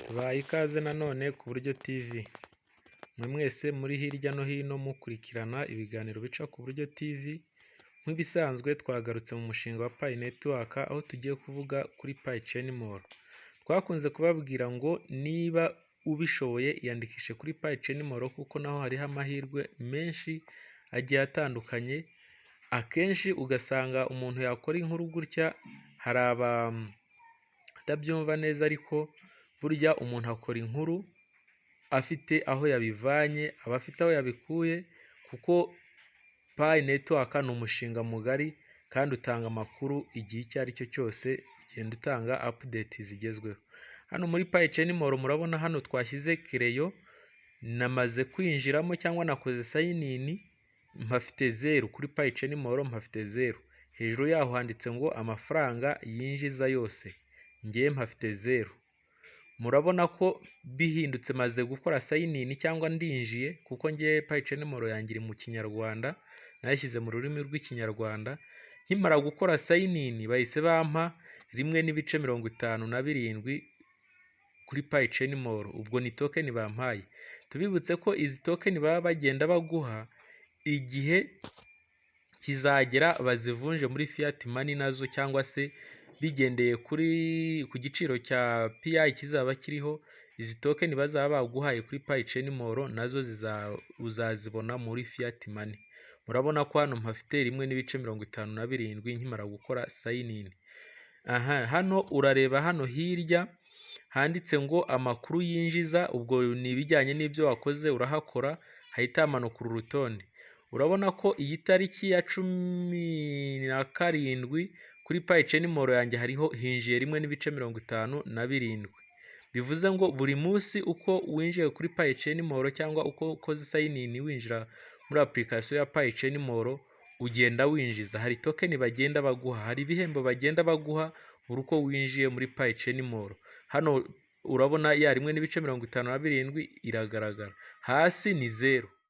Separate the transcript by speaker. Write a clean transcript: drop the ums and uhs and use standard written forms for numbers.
Speaker 1: Tubahaye ikaze nanone ku Buryo TV, mwe mwese muri hirya no hino mukurikirana ibiganiro bica ku Buryo TV, nk'ibisanzwe twagarutse mu mushinga wa Pi Network, aho tugiye kuvuga kuri Pi Chain Mall. Twakunze kubabwira ngo niba ubishoboye iyandikishe kuri Pi Chain Mall, kuko naho hariho amahirwe menshi agiye atandukanye. Akenshi ugasanga umuntu yakora inkuru gutya hari abatabyumva neza, ariko burya umuntu akora inkuru afite aho yabivanye, aba afite aho yabikuye, kuko Pi Network ni umushinga mugari kandi utanga amakuru igihe icyo ari cyo cyose, ugenda utanga update zigezweho. Hano muri Pi Chain Mall murabona hano twashyize kereyo, namaze kwinjiramo cyangwa nakoze sign in, mpafite 0 kuri Pi Chain Mall, mpafite 0. Hejuru yaho handitse ngo amafaranga yinjiza yose, ngewe mpafite 0. Murabona ko bihindutse, maze gukora sign in cyangwa ndinjiye, kuko ngewe Pi Chain Mall yanjye iri mu Kinyarwanda, nayishyize mu rurimi rw'Ikinyarwanda. Nkimara gukora sign in bahise bampa 1.57 kuri Pi Chain Mall, ubwo ni token bampaye. Tubibutse ko izi token baba bagenda baguha, igihe kizagera bazivunje muri fiat money nazo, cyangwa se bigendeye kuri ku giciro cya Pi kizaba kiriho, izi token bazaba baguhaye kuri Pi Chain Mall nazo uzazibona muri fiat money. Murabona ko hano mpafite 1.57 nkimara gukora sign in. Aha hano urareba hano hirya handitse ngo amakuru yinjiza, ubwo ni ibijyanye n'ibyo wakoze, urahakora hahita hamanuka uru rutonde. Urabona ko iyi tariki ya 17 kuri Pi Chain Mall yanjye hariho hinjiye 1.57. Bivuze ngo buri munsi uko winjiye kuri Pi Chain Mall cyangwa uko ukoze sign in winjira muri application ya Pi Chain Mall, ugenda winjiza. Hari token bagenda baguha, hari ibihembo bagenda baguha buri uko winjiye muri Pi Chain Mall. Hano urabona ya 1.57 iragaragara, hasi ni 0.